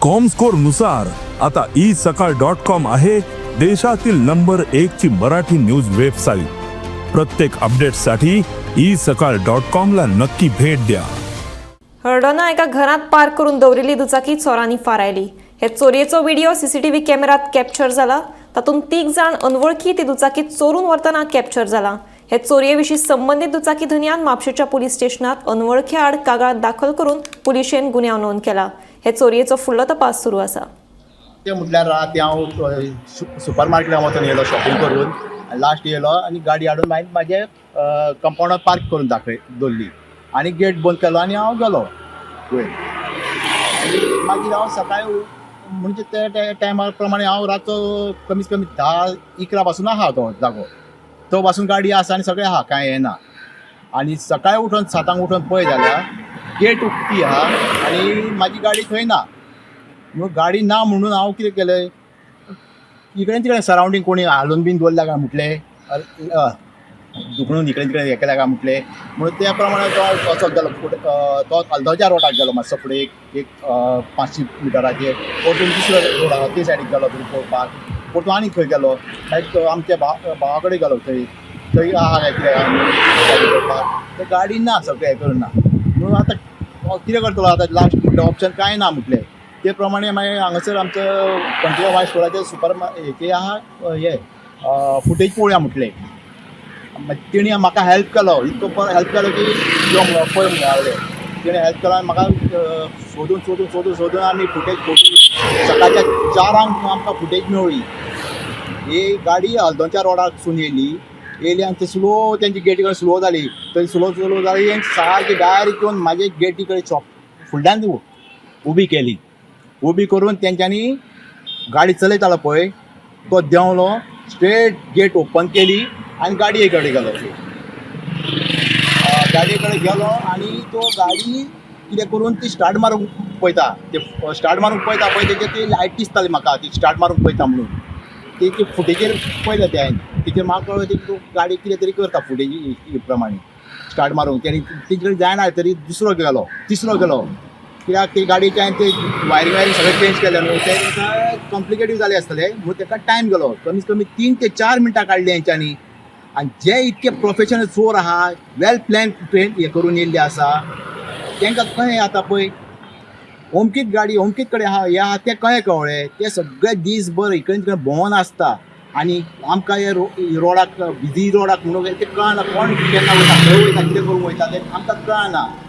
Comscore नुसार आता E सकाळ डॉट कॉम आहे देशातील नंबर एक ची मराठी न्यूज वेबसाईट. प्रत्येक अपडेटसाठी ई सकाळ डॉट कॉम ला नक्की भेट द्या. हळदोणा एका घरात पार्क करून दवरिल्ली दुचाकी चोरांनी फारायली. हे चोरयेचो व्हिडिओ सीसीटीव्ही कॅमेऱ्यात कॅप्चर जाला. तातूंत तीग जाण अनवळखी ती दुचाकी चोरून व्हरतना कॅप्चर जाला. हे चोरये विशीं संबंदीत दुचाकी धनयान म्हापशेच्या पुलीस स्टेशनात अनवळखी आड कागाळ दाखल करून पुलिशेन गुन्यांव नोंद केला. हे चोरयेचो फुडलो तपास सुरू आसा. ते म्हटल्यार राती हांव सुपर मार्केटान वचून येयलो शॉपिंग करून. लास्ट येयलो आनी गाडी हाडून मागीर म्हाजे कंपावंडार पार्क करून दाखय दवरली आनी गेट बंद केलो आनी हांव गेलो वयर. आनी मागीर हांव सकाळी म्हणजे ते टायमा प्रमाणे हांव रातचो कमीत कमी 10-11 पासून आहा तो जागो. तो पासून गाडी आसा आनी सगळें आहा, कांय येना. आनी सकाळी उठून 7 उठून पळय जाल्यार गेट उक्ती आहा आनी म्हाजी गाडी थंय ना. म्हणून गाडी ना म्हणून हांव कितें केलें, इकडे तिकडे सरावंडींग कोणी हालून बीन दवरल्या काय म्हटलें, दुखणून इकडे तिकडे हें केल्या काय म्हटलें. म्हणून त्या प्रमाणे तो वचत गेलो फुडें. तो हल्दोच्या रोडाक गेलो मातसो फुडें एक एक 500 मिटराचेर. परतून दुसरो रोड आहा ते सायडीक गेलो थंय पळोवपाक. परतून आनी खंय गेलो, मागीर तो आमच्या भावा कडेन गेलो थंय. थंय आहा काय कितें गाडी पळोवपाक. ते गाडी ना, सगळें हें करून ना. म्हणून आतां कितें करतलो आतां लास्ट म्हटलें ऑप्शन कांय ना म्हटलें. ते प्रमाणे मागीर हांगासर आमचं कंटिन्यू वायट स्टोराचे सुपर हेचे आहा हे फुटेज पळोवया म्हटलें. मागीर तेणी म्हाका हेल्प केलो, इतको बरो हेल्प केलो की यो म्हणून पळय म्हणून लागले. तेणें हेल्प केलो आनी म्हाका सोदून सोदून सोदून सोदून आमी फुटेज सकाळच्या 4 आंक आमकां फुटेज मेवळी. ही गाडी हल्दोणच्या रोडाकसून येयली येयली आनी ते स्लो तेंची गेटी कडेन स्लो जाली. थंय स्लो स्लो जाली आनी सारकी डायरेक्ट येवन म्हाजे गेटी कडेन शॉप फुडल्यान उबी केली. उबी करून तेंच्यांनी गाडी चलयतालो पळय तो देंवलो, स्ट्रेट गेट ओपन केली आनी गाडये कडेन गेलो. गाडये कडेन गेलो आनी तो गाडी कितें करून ती स्टार्ट मारूंक पळयता. ते स्टार्ट मारूंक पळयता पळय, तेजे ती लायट दिसताली म्हाका ती स्टार्ट मारूंक पळयता म्हणून. ती ती फुटेजीर पळयलें तें हांवें. तेचेर म्हाका कळ्ळें की तो गाडी कितें तरी करता. फुटेजी प्रमाणे स्टार्ट मारूंक तेणी तेजे कडेन जायना तरी दुसरो गेलो, तिसरो गेलो. कित्याक ती गाडयेचे हांवें ते वायरींग वायरींग सगळें चेंज केलें न्हू, ते ताका कॉम्प्लिकेटीव जालें आसतलें म्हणून ताका टायम गेलो. कमीत कमी 3 ते 4 मिनटां काडली हेंच्यांनी. आनी जे इतके प्रोफेशनल चोर आहा, वेल प्लॅन ट्रेन हे करून येयल्ले आसा, तांकां कशें आतां पळय अमकीच गाडी अमकीच कडेन आहा, हें आहा तें कशें कळ्ळें? ते सगळे दीसभर इकडे तिकडे भोंवन आसता आनी आमकां हे रोडाक, बिजी रोडाक म्हणून तें कळना कोण केन्ना वयता, खंय वयता, कितें करूंक वयता तें आमकां कळना.